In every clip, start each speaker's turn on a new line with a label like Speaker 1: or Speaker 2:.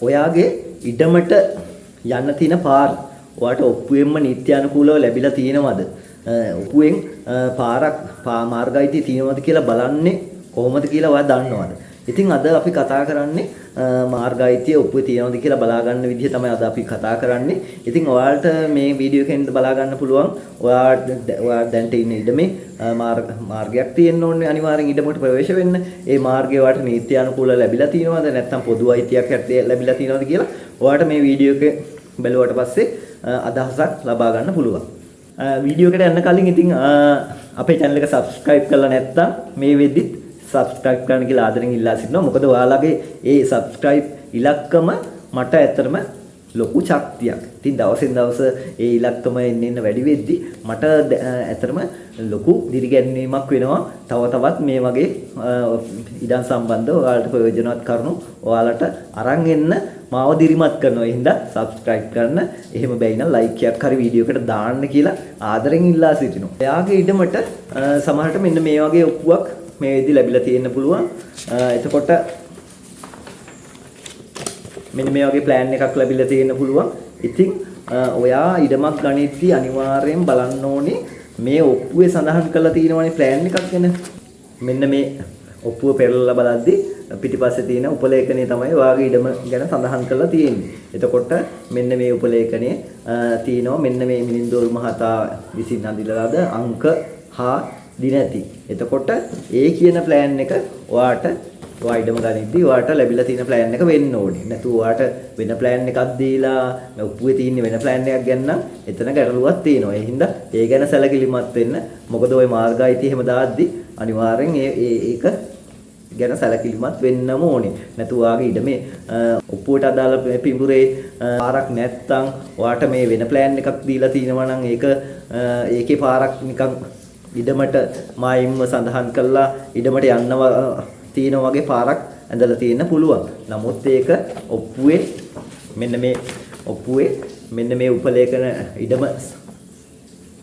Speaker 1: ඔයාගේ ඉඩමට යන්න තියෙන පාර ඔයාට ඔප්පුවෙන්ම නිත්‍යානුකූලව ලැබිලා තියෙනවද? ඔප්පුවෙන් පාරක් මාර්ග අයිතිය තියෙනවද කියලා බලන්නේ කොහොමද කියලා ඔයා දන්නවද? ඉතින් අද අපි කතා කරන්නේ මාර්ග අයිතිය ඔප්පුවේ තියෙනවද කියලා බලා ගන්න විදිහ තමයි අද අපි කතා කරන්නේ. ඉතින් ඔයාලට මේ වීඩියෝ එකෙන් බලා ගන්න පුළුවන් ඔයා ඔයා දැන්ට ඉන්න ඉඩමේ මාර්ගයක් තියෙන්න ඕනේ අනිවාර්යෙන් ඉඩමකට ප්‍රවේශ වෙන්න. ඒ මාර්ගය ඔයාට නීත්‍යානුකූලව ලැබිලා තියෙනවද නැත්නම් පොදු අයිතියක් යටතේ ලැබිලා තියෙනවද කියලා ඔයාට මේ වීඩියෝ එක බැලුවට පස්සේ අදහසක් ලබා ගන්න පුළුවන්. වීඩියෝ එකට යන්න කලින් ඉතින් අපේ channel එක subscribe කරලා නැත්නම් මේ වෙද්දිත් subscribe කරන්න කියලා ආදරෙන් ඉල්ලා සිටිනවා. මොකද ඔයාලගේ ඒ subscribe ඉලක්කම මට ඇත්තටම ලොකු ශක්තියක්. ඉතින් දවසින් දවස ඒ ඉලක්කම එන්න එන්න වැඩි වෙද්දි මට ඇත්තටම ලොකු දිරිගැන්වීමක් වෙනවා. තව තවත් මේ වගේ ඉඩම් සම්බන්ධව ඔයාලට ප්‍රයෝජනවත් කරුණු ඔයාලට අරන් එන්න මාව දිරිමත් කරනවා. ඒ හින්දා subscribe කරන්න. එහෙම බැයි නම් like එකක් හරි වීඩියෝ එකට දාන්න කියලා ආදරෙන් ඉල්ලා සිටිනවා. ඔයාගේ ඉඩමට සමහරට මෙන්න මේ වගේ ඔප්පුවක් මේ වෙද්දි ලැබිලා තියෙන්න පුළුවන්. එතකොට මෙන්න මේ වගේ ප්ලෑන් එකක් ලැබිලා තියෙන්න පුළුවන්. ඉතින් ඔයා ඉඩමක් ගනිද්දි අනිවාර්යෙන් බලන්න ඕනේ මේ ඔප්පුවේ සඳහන් කරලා තියෙනවනේ ප්ලෑන් එකක් ගැන. මෙන්න මේ ඔප්පුව පෙරලලා බලද්දි පිටිපස්සේ තියෙන උපලේඛනය තමයි ඔයාගේ ඉඩම ගැන සඳහන් කරලා තියෙන්නේ. එතකොට මෙන්න මේ උපලේඛනය තියෙනවා මෙන්න මේ මිනින්දෝල් මහතා විසින් අඳිලා ලද අංක හා දිනැති. එතකොට ඒ කියන ප්ලෑන් එක ඔයාට ඔයා ඉඩම ගනිද්දි ඔයාට ලැබිලා තියෙන ප්ලෑන් එක වෙන්න ඕනේ. නැතුව ඔයාට වෙන ප්ලෑන් එකක් දීලා ඔප්පුවේ තියෙන වෙන ප්ලෑන් එකක් ගැන නම් එතන ගැටලුවක් තියෙනවා. ඒ හින්දා ඒ ගැන සැලකිලිමත් වෙන්න. මොකද ඔය මාර්ග අයිතිය එහෙම දාද්දි අනිවාර්යෙන් ඒ ඒක ගැන සැලකිලිමත් වෙන්නම ඕනේ. නැතුව ඔයාගේ ඉඩමේ ඔප්පුවට අදාළ පිඹුරේ පාරක් නැත්තම් ඔයාට මේ වෙන ප්ලෑන් එකක් දීලා තිනවා නම් ඒක ඒකේ පාරක් නිකන් ඉඩමට මායිම්ව සඳහන් කරලා ඉඩමට යන්න තියෙන වගේ පාරක් ඇඳලා තියෙන්න පුළුවන්. නමුත් ඒක ඔප්පුවේ මෙන්න මේ ඔප්පුවේ මෙන්න මේ උපලේඛන ඉඩම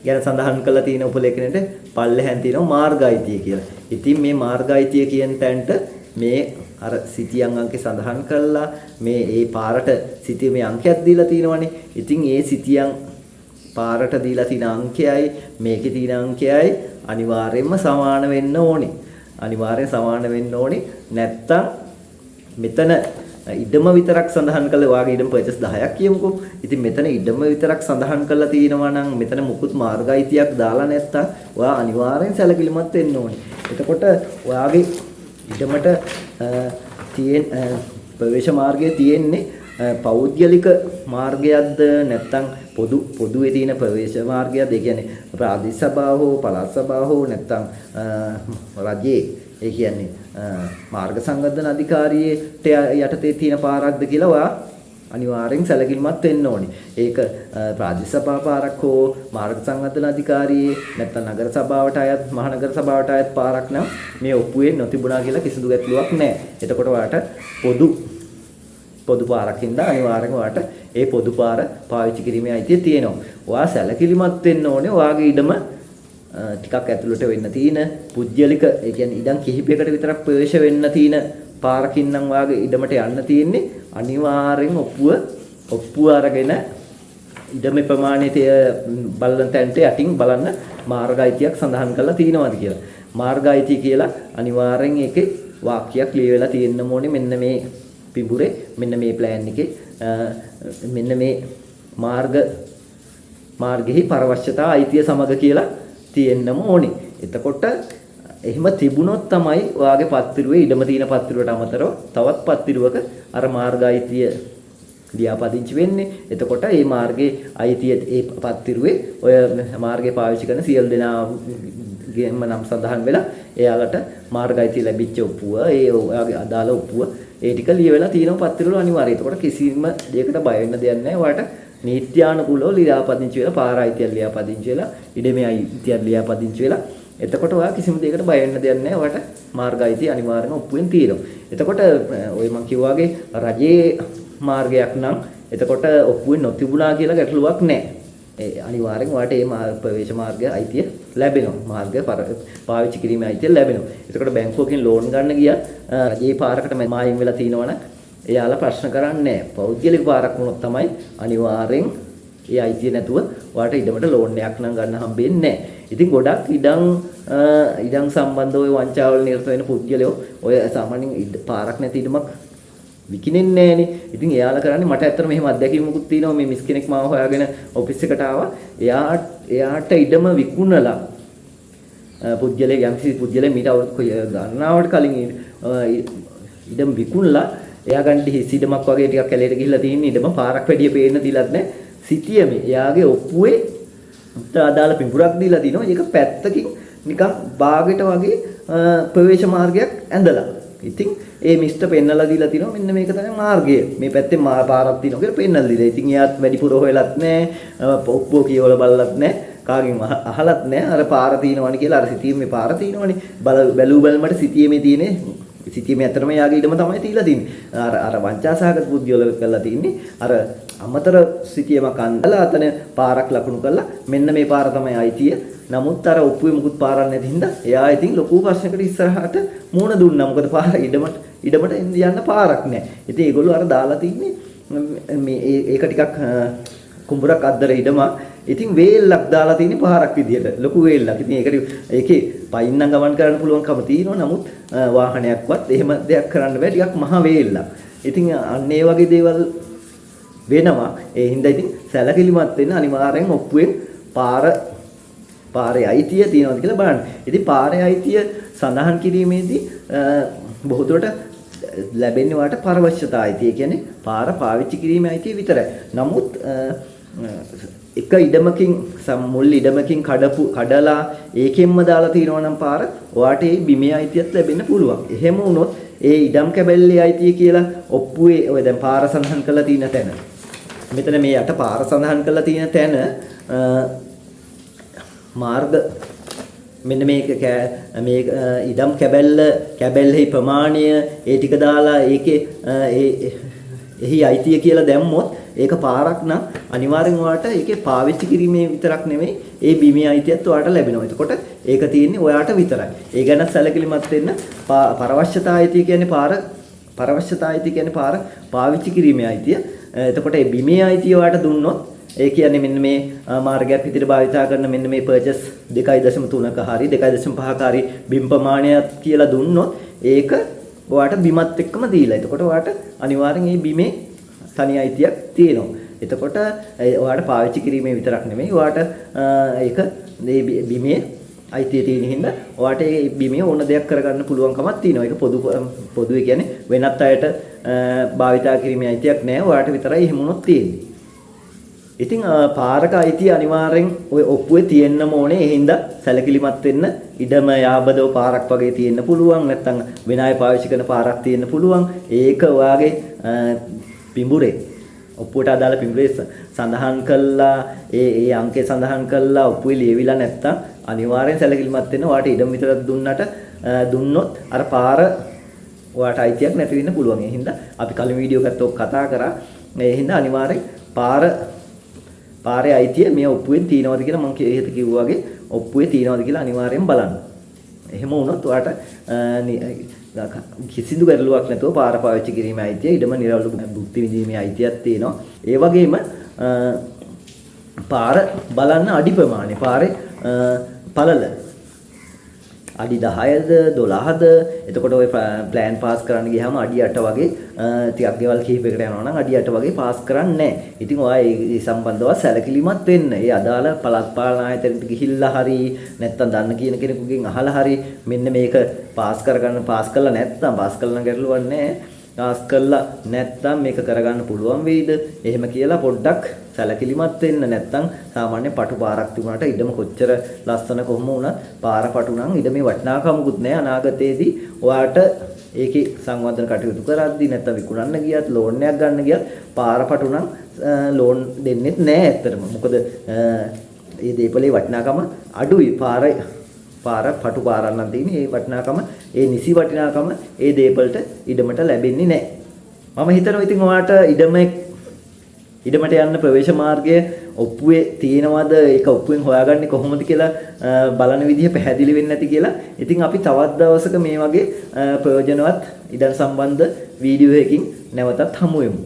Speaker 1: ගැන සඳහන් කරලා තියෙන උපලේඛනයට පල්ලෙහාන් තියෙනවා මාර්ග අයිතිය කියලා. ඉතින් මේ මාර්ග අයිතිය කියන තැනට මේ අර සිතියම් අංකේ සඳහන් කරලා මේ ඒ පාරට සිතියමේ අංකයක් දීලා තියෙනවනේ. ඉතින් ඒ සිතියම් පාරට දීලා තියෙන අංකයයි මේකේ තියෙන අංකයයි අනිවාර්යයෙන්ම සමාන වෙන්න ඕනේ. අනිවාර්යෙන් සමාන වෙන්න ඕනේ. නැත්තම් මෙතන ඉඩම විතරක් සඳහන් කළා ඔයාගේ ඉඩම පර්චේස් 10ක් කියමුකෝ. ඉතින් මෙතන ඉඩම විතරක් සඳහන් කරලා තියෙනවා නම් මෙතන මුකුත් මාර්ග අයිතියක් දාලා නැත්තම් ඔයා අනිවාර්යෙන් සැලකිලිමත් වෙන්න ඕනේ. එතකොට ඔයාගේ ඉඩමට තියෙන ප්‍රවේශ මාර්ගය තියෙන්නේ පෞද්ගලික මාර්ගයක්ද නැත්තම් පොදුවේ තියෙන ප්‍රවේශ මාර්ගයක්ද? ඒ කියන්නේ ප්‍රාදේශ සභාව හෝ පළාත් සභාව හෝ නැත්තම් රජයේ ඒ කියන්නේ මාර්ග සංවර්ධන අධිකාරියට යටතේ තියෙන පාරක්ද කියලා ඔයා අනිවාර්යෙන් සැලකිලිමත් වෙන්න ඕනේ. ඒක ප්‍රාදේශ සභා පාරක් හෝ මාර්ග සංවර්ධන අධිකාරියේ නැත්නම් නගර සභාවට අයත් මහනගර සභාවට අයත් පාරක් නම් මේ ඔප්පුවේ නොතිබුණා කියලා කිසිදු ගැටලුවක් නැහැ. එතකොට ඔයාට පොදු පොදු පාරක් හින්දා අනිවාර්යෙන්ම ඔයාට ඒ පොදු පාර පාවිච්චි කිරීමේ අයිතිය තියෙනවා. ඔයා සැලකිලිමත් වෙන්න ඕනේ ඔයාගේ ඉඩම ටිකක් ඇතුළට වෙන්න තියෙන පුද්ගලික ඒ කියන්නේ ඉඩම් කිහිපයකට විතරක් ප්‍රවේශ වෙන්න තියෙන පාරකින් නම් ඔයාගේ ඉඩමට යන්න තියෙන්නේ අනිවාර්යෙන් ඔප්පුව අරගෙන ඉඩමේ ප්‍රමාණය බලන තැනට යටින් බලන්න මාර්ග අයිතියක් සඳහන් කරලා තියෙනවද කියලා. මාර්ග අයිතිය කියලා අනිවාර්යෙන් ඒකේ වාක්‍යයක් ලියවිලා තියෙන්න ඕනේ මෙන්න මේ පිඹුරේ මෙන්න මේ ප්ලෑන් එකේ මෙන්න මේ මාර්ගෙහි පරවශ්‍යතා අයිතිය සමග කියලා තියෙන්නම ඕනේ. එතකොට එහෙම තිබුණොත් තමයි ඔයාගේ පත්තිරුවේ ඉඩම තියෙන පත්තිරුවට අමතරව තවත් පත්තිරුවක අර මාර්ග අයිතිය ලියාපදිංචි වෙන්නේ. එතකොට මේ මාර්ගයේ අයිතිය ඒ පත්තිරුවේ ඔය මාර්ගය පාවිච්චි කරන සියලු දෙනාගේම නම් සඳහන් වෙලා එයාලට මාර්ග අයිතිය ලැබිච්ච ඔප්පුව ඒ ඔයාගේ අදාළ ඔප්පුව ඒ ටික ලියවිලා තියෙනවා පත්තිරුවල අනිවාර්යයෙන්. එතකොට කිසිම දෙයකට බය වෙන්න දෙයක් නැහැ. ඔයාලට නීත්‍යානුකූලව ලියාපදිංචි වෙලා පාර අයිතිය ලියාපදිංචි වෙලා ඉඩමේ අයිතිය ලියාපදිංචි වෙලා එතකොට ඔයා කිසිම දෙයකට බය වෙන්න දෙයක් නැහැ. ඔයාට මාර්ග අයිතිය අනිවාර්යයෙන්ම ඔප්පුවෙන් තියෙනවා. එතකොට ඔය මං කිව්වා වගේ රජයේ මාර්ගයක් නම් එතකොට ඔප්පුවෙන් නොතිබුණා කියලා ගැටලුවක් නැහැ. ඒ අනිවාර්යෙන් ඔයාට ඒ ප්‍රවේශ මාර්ගය අයිතිය ලැබෙනවා. මාර්ගය පාවිච්චි කිරීමේ අයිතිය ලැබෙනවා. එතකොට බැංකුවකින් ලෝන් ගන්න ගියත් රජයේ පාරකට මායිම් වෙලා තිනවනම් එයාලා ප්‍රශ්න කරන්නේ නැහැ. පෞද්ගලික පාරක් වුණොත් තමයි අනිවාර්යෙන් ඒ අයිතිය නැතුව ඔයාට ඉඩමට ලෝන් එකක් නම් ගන්න හම්බෙන්නේ නැහැ. ඉතින් ගොඩක් ඉඩම් ඉඩම් සම්බන්ධව ඔය වංචාවල නිරත වෙන පුද්ගලයෝ ඔය සාමාන්‍යයෙන් පාරක් නැති ඉඩමක් විකිනෙන්නේ නෑනේ. ඉතින් එයාලා කරන්නේ මට ඇත්තටම මෙහෙම අත්දැකීමකුත් තියෙනවා. මේ මිස් කෙනෙක් මාව හොයාගෙන ඔෆිස් එකට ආවා. එයාට ඉඩම විකුණලා පුද්ගලයෙක් යම්කිසි පුද්ගලයෙක් මීට අවුරුදු ගණනාවකට කලින් ඉඩම විකුණලා එයා ගන්න හිස් ඉඩමක් වගේ ටිකක් කැලේට ගිහිල්ලා තියෙන ඉඩම පාරක් වැඩිය පේන්න දීලත් නෑ. සිටියමේ එයාගේ ඔප්පුවේ අදාළ පිඹුරක් දීලා දිනවා. ඒක පැත්තකින් නිකන් බාගෙට වගේ ප්‍රවේශ මාර්ගයක් ඇඳලා. ඉතින් ඒ මිස්ටර් පෙන්නලා දීලා තිනවා මෙන්න මේක තමයි මාර්ගය. මේ පැත්තෙන් පාරක් තියෙනවා කියලා පෙන්නලා දීලා. ඉතින් එයාත් වැඩිපුර හොයලත් නෑ, ඔප්පුව කියවලා බලලත් නෑ, කාගෙන් අහලත් නෑ. අර පාර තියෙනවනේ කියලා අර සිටියමේ පාර තියෙනවනේ. බැලූ බැලමට සිටියමේ තියෙන්නේ සිටියමේ ඇත්තටම එයාගේ ඉඩම තමයි තියලා තින්නේ. අර අර වංචාසහගත බුද්ධිවල කරලා තින්නේ. අර අමතර සිටියමක් අඳලා අතන පාරක් ලකුණු කරලා මෙන්න මේ පාර තමයි අයිතිය. නමුත් අර ඔප්පුවේ මුකුත් පාරක් නැති හින්දා එයා ඉතින් ලොකු ප්‍රශ්නයකට ඉස්සරහට මුහුණ දුන්නා. මොකද පාර ඉඩමට ඉඩමට යන්න පාරක් නැහැ. ඉතින් ඒගොල්ලෝ අර දාලා තින්නේ මේ ඒක ටිකක් කුඹුරක් අද්දර ඉඩමක්. ඉතින් වේල්ලක් දාලා තියෙන්නේ පාරක් විදියට. ලොකු වේල්ලක්. ඉතින් ඒකට ඒකේ පයින් නම් ගමන් කරන්න පුළුවන්කම තියෙනවා. නමුත් වාහනයක්වත් එහෙම දෙයක් කරන්න බෑ. ටිකක් මහ වේල්ලක්. ඉතින් අන්න ඒ වගේ දේවල් වෙනවා. ඒ හින්දා ඉතින් සැලකිලිමත් වෙන්න අනිවාර්යෙන් ඔප්පුවෙන් පාරේ අයිතිය තියෙනවද කියලා බලන්න. ඉතින් පාරේ අයිතිය සඳහන් කිරීමේදී බොහෝ දුරට ලැබෙන්නේ ඔයාට පරවශ්‍යතා අයිතිය. ඒ කියන්නේ පාර පාවිච්චි කිරීමේ අයිතිය විතරයි. නමුත් එක ඉඩමකින් මුල් ඉඩමකින් කඩලා ඒකෙන්ම දාලා තියෙනවා නම් පාර ඔයාට ඒ බිමේ අයිතියත් ලැබෙන්න පුළුවන්. එහෙම වුණොත් ඒ ඉඩම් කැබැල්ලේ අයිතිය කියලා ඔප්පුවේ ඔය දැන් පාර සඳහන් කරලා තියෙන තැන. මෙතන මේ යට පාර සඳහන් කරලා තියෙන තැන මාර්ග මෙන්න මේක මේ ඉඩම් කැබැල්ලෙහි ප්‍රමාණය ඒ ටික දාලා ඒකේ ඒ එහි අයිතිය කියලා දැම්මොත් ඒක පාරක් නම් අනිවාර්යෙන් ඔයාට ඒකේ පාවිච්චි කිරීමේ විතරක් නෙමෙයි ඒ බිමේ අයිතියත් ඔයාට ලැබෙනවා. එතකොට ඒක තියෙන්නේ ඔයාට විතරයි. ඒ ගැන සැලකිලිමත් වෙන්න. පරවශ්‍යතා අයිතිය කියන්නේ පාර පරවශ්‍යතා අයිතිය කියන්නේ පාර පාවිච්චි කිරීමේ අයිතිය. එතකොට ඒ බිමේ අයිතිය ඔයාට දුන්නොත් ඒ කියන්නේ මෙන්න මේ මාර්ගයක් විදිහට භාවිතා කරන මෙන්න මේ පර්චේස් 2.3ක හරි 2.5ක හරි බිම් ප්‍රමාණයක් කියලා දුන්නොත් ඒක ඔයාට බිමත් එක්කම දීලා. එතකොට ඔයාට අනිවාර්යෙන් මේ බිමේ තනි අයිතියක් තියෙනවා. එතකොට ඔයාට පාවිච්චි කිරීමේ විතරක් නෙමෙයි ඔයාට ඒක මේ බිමේ අයිතිය තියෙන හින්දා ඔයාට ඒ බිමේ ඕන දෙයක් කරගන්න පුළුවන්කමක් තියෙනවා. ඒක පොදු ඒ කියන්නේ වෙනත් අයට භාවිතා කිරීමේ අයිතියක් නෑ. ඔයාට විතරයි එහෙම වුණොත් තියෙන්නේ. ඉතින් පාරක අයිතිය අනිවාර්යෙන් ඔය ඔප්පුවේ තියෙන්නම ඕනේ. ඒ හින්දා සැලකිලිමත් වෙන්න. ඉඩම යාබදව පාරක් වගේ තියෙන්න පුළුවන්. නැත්නම් වෙන අය පාවිච්චි කරන පාරක් තියෙන්න පුළුවන්. ඒක ඔයාගේ පිඹුරේ ඔප්පුවට අදාළ පිඹුරේ සඳහන් කළා ඒ ඒ අංකය සඳහන් කළා ඔප්පුවේ ලියවිලා නැත්නම් අනිවාර්යෙන් සැලකිලිමත් වෙන්න. ඔයාට ඉඩම විතරක් දුන්නොත් අර පාර ඔයාට අයිතියක් නැති වෙන්න පුළුවන්. ඒ හින්දා අපි කලින් වීඩියෝ එකත් ඔක් කතා කරා. ඒ හින්දා අනිවාර්යෙන් පාරේ අයිතිය මේ ඔප්පුවෙන් තියෙනවද කියලා මං ඉහත කිව්වා වගේ ඔප්පුවේ තියෙනවද කියලා අනිවාර්යෙන් බලන්න. එහෙම වුණොත් ඔයාට කිසිදු ගැටලුවක් නැතුව පාර පාවිච්චි කිරීමේ අයිතිය, ඉඩම නිරවුල් භුක්ති විඳීමේ අයිතියක් තියෙනවා. ඒ වගේම පාර බලන්න අඩි ප්‍රමාණය, පාරේ පළල අඩි 10ද 12ද, එතකොට ඔය ප්ලෑන් පාස් කරන්න ගියාම අඩි 8 වගේ ටිකක් ගෙවල් කිහිපයකට යනවා නම් අඩි 8 වගේ පාස් කරන්නේ නැහැ. ඉතින් ඔයා ඒ සම්බන්ධව සැලකිලිමත් වෙන්න. ඒ අදාළ පළාත් පාලන ආයතනයට ගිහිල්ලා හරි නැත්තම් දන්න කියන කෙනෙකුගෙන් අහලා හරි මෙන්න මේක පාස් කරගන්න, පාස් කරලා නැත්තම් පාස් කළා නම් ගැටලුවක් නැහැ. පාස් කරලා නැත්තම් මේක කරගන්න පුළුවන් වෙයිද එහෙම කියලා පොඩ්ඩක් සැලකිලිමත් වෙන්න. නැත්තම් සාමාන්‍ය පටු පාරක් තිබුණාට ඉඩම කොච්චර ලස්සන කොහොම වුණත් පාර පටු නම් ඉඩමේ වටිනාකමකුත් නෑ. අනාගතයේදී ඔයාට ඒකේ සංවර්ධන කටයුතු කරද්දී නැත්තම් විකුණන්න ගියත් ලෝන් එකක් ගන්න ගියත් පාර පටු නම් ලෝන් දෙන්නෙත් නෑ ඇත්තටම. මොකද මේ දේපලේ වටිනාකම අඩුයි. පාර පටු පාරක් නම් තියෙන්නේ. ඒ වටිනාකම, ඒ නිසි වටිනාකම ඒ දේපලට ඉඩමට ලැබෙන්නේ නෑ. මම හිතනවා ඉතින් ඔයාට ඉඩම ඉඩමට යන්න ප්‍රවේශ මාර්ගය ඔප්පුවේ තියෙනවද, ඒක ඔප්පුවෙන් හොයාගන්නේ කොහොමද කියලා බලන විදිහ පැහැදිලි වෙන්නේ නැති කියලා. ඉතින් අපි තවත් දවසක මේ වගේ ප්‍රයෝජනවත් ඉඩම් සම්බන්ධ වීඩියෝ එකකින් නැවතත් හමු වෙමු.